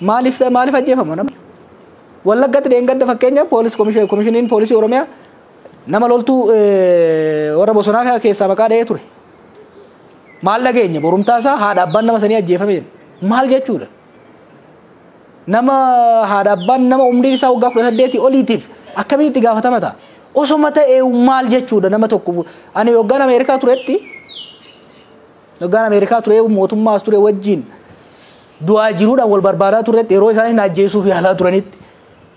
Maaliif ajjeefama namni? Wallaggatti dheengadda fakkeenyaaf poolis komishiniin poolisii Oromiyaa nama loltuu warra bosonaa keessaa maqaa dha'ee ture. Maal dhageenya? Borumtaa isaa haadha abbaan nama sanii ajjeefame jedhe. Maal jechuudha? Nama haadha abbaan nama umriin isaa waggaa 18 oliitiif akkamitti itti gaafatama ta'a? Osoma ta'ee maal jechuudha nama tokko? Ani waggaan Ameerikaa turetti, waggaan Ameerikaa ture, mootummaa as ture wajjin du'aa jiruudhaan wal barbaadaa turretti, yeroo isaan ajjeesuuf yaalaa turanitti,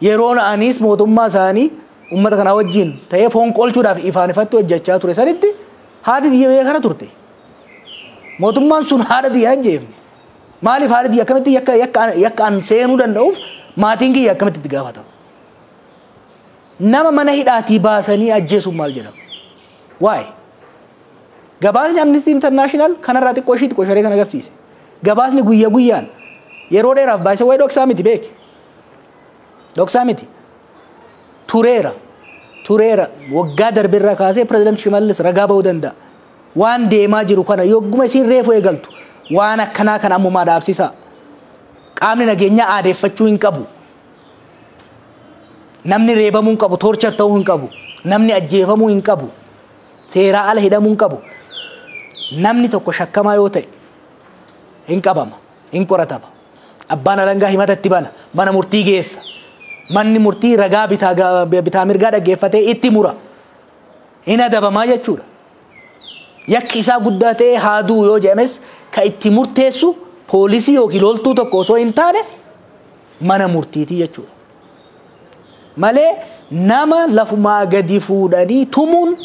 yeroon anis mootummaa isaanii uummata kanaa wajjin ta'ee foon qolchuudhaaf ifaan ifatti hojjechaa ture sanitti haati tiyya biyya kana turte. Mootummaan sun haadha tiyya ajjeefne. Maaliif haadha tiyya akkamitti yakka an seenuu danda'uuf maatiin kiyya akkamitti itti gaafatama? Nama mana hidhaatii baasanii ajjeesuun maal jedhama? Waa'ee. Gabaasni Amnesty International kanarraa xiqqoo ishii xiqqoo sharee kan agarsiise. Gabaasni guyya guyyaan yeroo dheeraaf baay'isa wayii dhoksaa miti beeki. Dhoksaa miti. Tureera. Tureera. Waggaa darbirraa kaasee Pireezidant Shimallis ragaa ba'uu danda'a. Waan deemaa jiru kana yogguma isiin reefu eegaltu waan akkanaa kana ammumaa dhaabsisaa. Qaamni nageenyaa aadeeffachuu hin qabu. Namni reebamuu hin qabu, torture ta'uu hin qabu. Namni ajjeefamuu hin qabu. Seeraa ala hidhamuu hin qabu. Namni tokko shakkamaa yoo ta'e hin qabama, hin qoratama. Abbaan alangaa himata itti bana, mana murtii geessa. Manni murtii ragaa bitaa mirgaa dhaggeeffatee itti mura. Hin adabamaa jechuudha. Yakki isaa guddaa ta'ee haaduu yoo jedhames ka itti murteessu poolisii yookiin loltuu tokko osoo hin taane mana murtiitii jechuudha. Malee nama lafumaa gadi fuudhanii tumuun,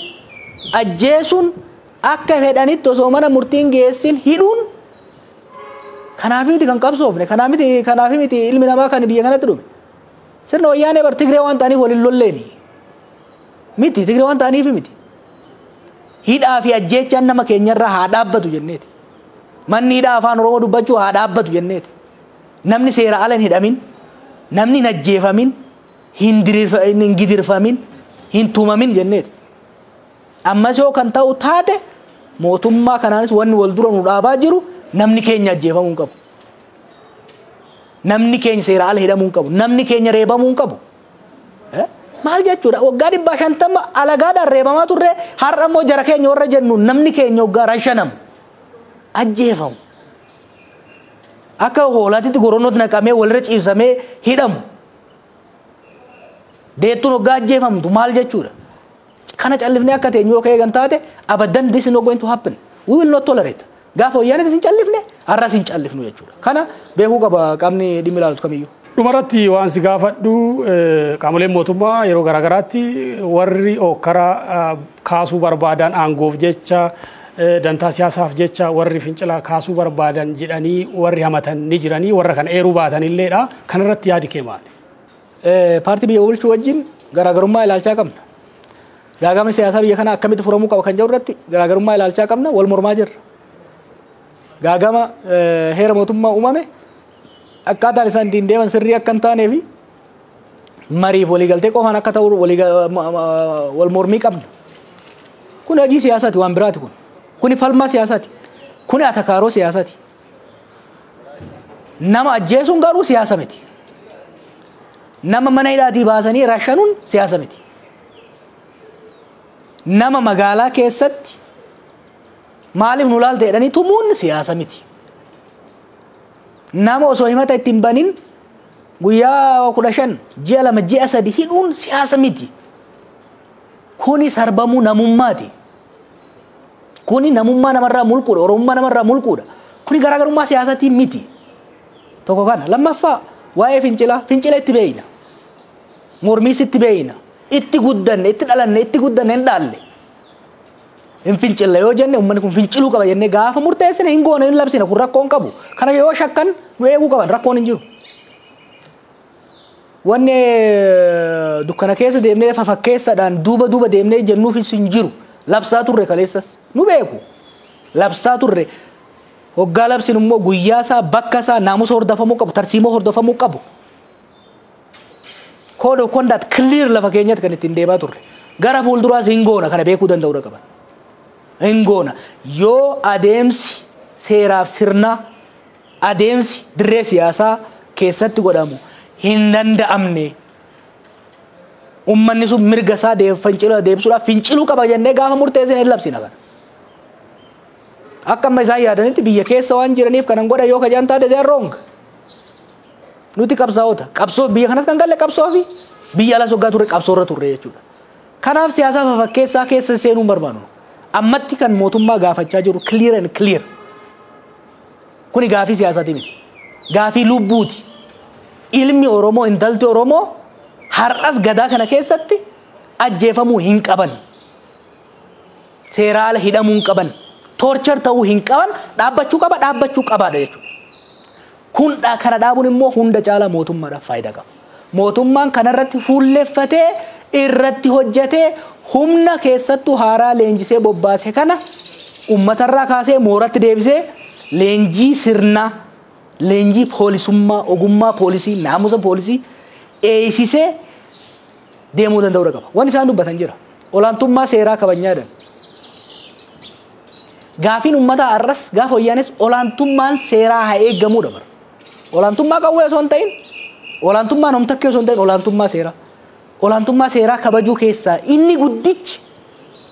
ajjeesuun, akka fedhanitti osoo mana murtiin geessin hidhuun, kanaafiti kan qabsoofne, kanaafi miti ilmi namaa kan biyya kanatti dhume. Sirna Wayyaanee bar Tigree waan ta'aniif waliin lolleeni. Miti, Tigree waan ta'aniif miti. Hidhaa fi ajjeechaan nama keenyarraa haa dhaabbatu jenneeti. Manni hidhaa afaan Oromoo dubbachuu haa dhaabbatu jenneeti. Namni seera ala hin hidhamin, namni hin ajjeefamin, hin gidirfamin, hin tumamin jenneeti. Ammas yoo kan ta'u taate mootummaa kanaanis wanni wal dura nu dhaabaa jiru namni keenya ajjeefamuu hin qabu. Namni keenya seera ala hidhamuu hin qabu. Namni keenya reebamuu hin qabu. Maal jechuudha? Waggaa 150 alagaadhaan reebamaa turre, har'a immoo jara keenya warra jennu namni keenya waggaa rashanamu, ajjeefamu. Akka hoolaatitti goronootti naqamee walirra ciibsamee hidhamu. Deettuun waggaa ajjeefamtu maal jechuudha? Kana callifnee akka teenyu yoo eegan taate, abadan, this is not going to happen. We will not tolerate. Gaafa Wayyaanitti hin callifne, har'as hin callifnu jechuudha. Kana beekuu qaba qaamni dhimmi ilaalutu kamiyyuu. Dhumarratti waan si gaafadhu, qaamoleen mootummaa yeroo garaagaraatti warri ookkara kaasuu barbaadan, aangoof jecha, dantaa siyaasaaf jecha warri fincila kaasuu barbaadan jedhanii warri hamatan ni jiranii, warra kana eeruu baatanilleedha. Kanarratti yaadi kee maali? Paartii biyya bulchuu wajjin garaagarummaa ilaalchaa qabna. Gaagamni siyaasaa biyya kanaa akkamitti furamuu qaba kan jedhu irratti garaagarummaa ilaalchaa qabna, wal mormaa jirra. Gaagama heera mootummaa uumame akkaataan isaan ittiin deeman sirrii akka hin taanee fi mariif waliigaltee qofaan akka ta'u wal mormii qabna. Kun hojii siyaasaati, waan biraati kun. Kuni falmaa siyaasaati. Kuni atakaaroo siyaasaati. Nama ajjeesuun garuu siyaasa miti. Nama mana hidhaatii baasanii rashanuun siyaasa miti. Nama magaalaa keessatti maaliif nu laalte jedhanii tumuun siyaasa miti. Nama osoo himata ittiin banin guyyaa 15, ji'a 2, ji'a 3 hidhuun siyaasa miti. Kuni sarbamuu namummaati. Kuni namummaa namarraa mulquudha. Oromummaa namarraa mulquudha. Kuni garaagarummaa siyaasaatiin miti. Tokko kana. Lammaffaa, waa'ee fincilaa. Fincila itti beeyna. Mormiis itti beeyna. Itti guddanne, itti dhalanne, itti guddanne, hin dhaalle. Hin fincilla yoo jenne, uummanni kun finciluu qaba jennee gaafa murteessine, hin goone, hin labsine, kun rakkoon qabu. Kana yoo shakkan nu eeguu qaban, rakkoon hin jiru. Wanni dukkana keessa deemnee fafakkeessaadhaan duuba duuba deemnee jennuufis hin jiru. Labsaa turre kaleessas nu beeku. Labsaa turre. Hoggaa labsin immoo guyyaa isaa, bakka isaa, naamusa hordofamuu qabu, tarsiimoo hordofamuu qabu. Code of conduct clear lafa keenyatti kan ittiin deemaa turre. Gara fuulduraas hin goona, kana beekuu danda'uu qaban. Hin goona. Yoo adeemsi seeraaf sirnaa, adeemsi dirree siyaasaa keessatti godhamu hin danda'amne. Uummanni sun mirga isaa fincila deebisuudhaaf finciluu qaba jennee gaafa murteessine hin labsina kana. Akka amma isaan yaadanitti biyya keessa waan jiraniif kanan godha yoo kajaan taate, they are wrong. Nuti qabsaa'ota. Qabsoo biyya kanas kan galle qabsoo fi biyya alas waggaa turre qabsoo irra turre jechuudha. Kanaaf siyaasa fafakkeessaa keessa seenuu hin barbaannu. Ammatti kan mootummaa gaafachaa jiru clear and clear. Kuni gaafii siyaasaati miti. Gaafii lubbuuti. Ilmi Oromoo, intalti Oromoo har'as gadaa kana keessatti ajjeefamuu hin qaban. Seera ala hidhamuu hin qaban. Torture ta'uu hin qaban. Dhaabbachuu qaba, dhaabbachuu qabaadha jechuudha. Kun kana dhaabuun immoo hunda caalaa mootummaadhaaf faayidaa qaba. Mootummaan kanarratti fuulleeffatee irratti hojjetee humna keessattuu haaraa leenjisee bobbaase kana uummatarraa kaasee mooratti deebisee leenjii sirnaa, leenjii poolisummaa, ogummaa poolisii, naamusa poolisii eeysisee deemuu danda'uu qaba. Wanni isaan dubbatan jira. Olaantummaa seeraa kabajnaa jedhan. Gaafiin uummataa har'as gaafa wayyaanes olaantummaan seeraa haa eeggamuudha bara. Olaantummaa qawwee osoo hin ta'in, olaantummaa namtakkee osoo hin ta'in, olaantummaa seeraa. Olaantummaa seeraa kabajuu keessaa inni guddichi,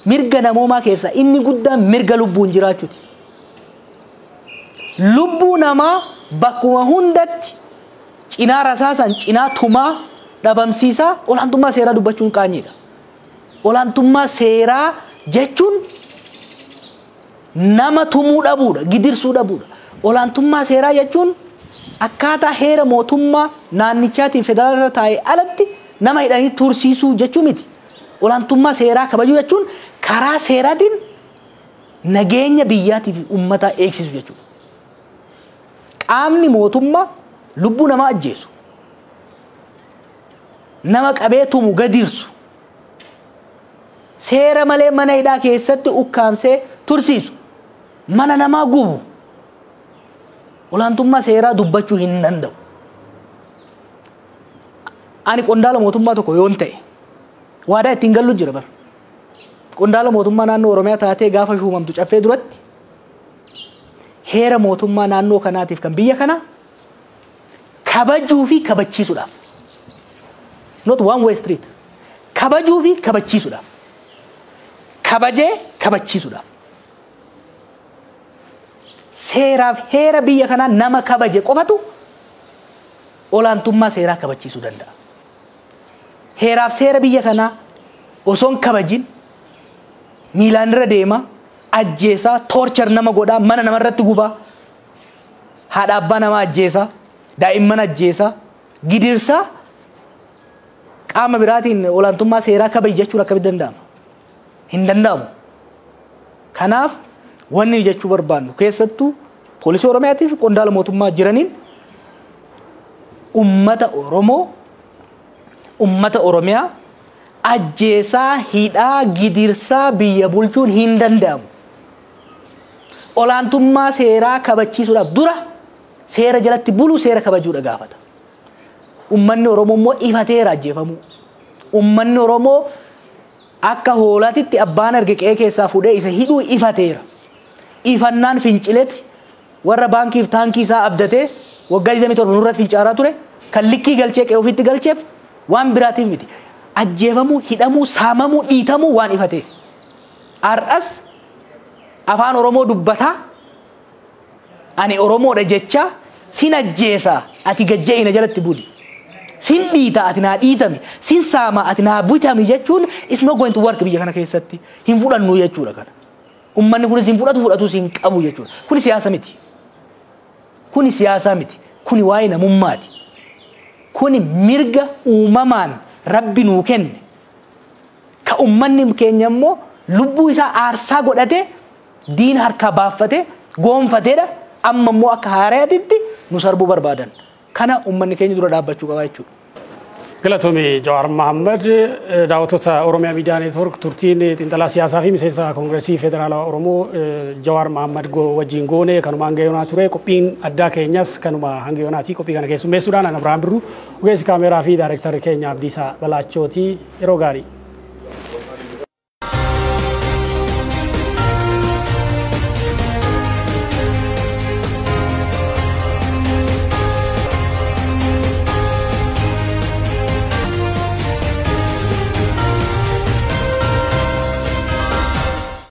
mirga namoomaa keessaa inni guddaan mirga lubbuun jiraachuuti. Lubbuu namaa bakkuma hundatti cinaa rasaasan, cinaa tumaa dhabamsiisaa olaantummaa seeraa dubbachuun qaanyiidha. Olaantummaa seeraa jechuun nama tumuu dhabuudha, gidirsuu dhabuudha. Olaantummaa seeraa jechuun akkaataa heera mootummaa naannichaatiin federaala irra taa'e alatti nama hidhanii tursiisuu jechuu miti. Olaantummaa seeraa kabajuu jechuun karaa seeraatiin nageenya biyyaatii fi uummataa eegsisu jechuudha. Qaamni mootummaa lubbuu namaa ajjeesu, nama qabee tumu, gadirsu, seera malee mana hidhaa keessatti ukkaamsee tursiisu, mana namaa gubu, olaantummaa seeraa dubbachuu hin danda'u. Ani qondaala mootummaa tokko yoon ta'e waadaa ittiin gallu jira bara. Qondaala mootummaa naannoo Oromiyaa taatee gaafa shuumamtu caffee duratti heera mootummaa naannoo kanaatiif kan biyya kanaa kabajuu fi kabachiisuudhaaf. It's not one way street. Kabajuu fi kabachiisuudhaaf. Kabajee kabachiisuudhaaf. Seeraaf heera biyya kanaa nama kabaje qofatu olaantummaa seeraa kabachiisuu danda'a. Heeraaf seera biyya kanaa osoo hin kabajin miilaan irra deema, ajjeesaa, torture nama godhaa, mana namarratti gubaa, haadha abbaa namaa ajjeesaa, daa'imman ajjeesaa, gidirsaa, qaama biraatiin olaantummaa seeraa kabaji jechuun akkamitti danda'ama? Hin danda'amu. Kanaaf wanni jechuu barbaannu keessattuu poolisii Oromiyaatiif qondaala mootummaa jiraniin, ummata Oromoo, ummata Oromiyaa ajjeesaa, hidhaa, gidirsaa biyya bulchuun hin danda'amu. Olaantummaa seeraa kabachiisuudhaaf dura seera jalatti buluu, seera kabajuudha gaafata. Ummanni Oromoo immoo ifateera ajjeefamuu. Ummanni Oromoo akka hoolaatitti abbaan arge qe'ee keessaa fuudhee isa hidhuu ifateera. Ifannaan fincileeti warra baankiif taankii isaa abdatee waggaa 27 nurratti fincaaraa ture kan likkii galchee qe'ee ofiitti galcheef waan biraatiif miti. Ajjeefamuu, hidhamuu, saamamuu, dhiitamuu waan ifateef. Har'as afaan Oromoo dubbataa, ani Oromoodha jecha, sin ajjeesaa ati gajja'ina jalatti buli. Sin dhiita ati naa dhiitami, sin saama ati naa bitami jechuun is not going to work biyya kana keessatti. Hin fudhannu jechuudha kana. Ummanni kunis hin fudhatu, fudhatus hin qabu jechuudha. Kuni siyaasa miti. Kuni siyaasa miti. Kuni waa'ee namummaati. Kuni mirga uumamaan Rabbi nuu kenne. Ka ummanni keenya immoo lubbuu isaa aarsaa godhatee diina harkaa baaffatee goonfateedha. Amma immoo akka haaraatitti nu sarbuu barbaadan. Kana ummanni keenya dura dhaabbachuu qaba jechuudha. Galatoomii Jawaar Mahammad. Daawwattoota Oromiyaa Miidiyaa Neetwoork, turtiin xiinxalaa siyaasaa fi miseensa Koongireesii Federaalawaa Oromoo Jawaar Mahammad wajjin goone kanuma hanga yoonaa ture. Qophiin addaa keenyas kanuma hanga yoonaati. Qophii kana keessummeessuudhaan ana Abiraam Birruu, ogeessi kaameeraa fi daayirektarri keenya Abdiisaa Balaachooti. Yeroo gaarii.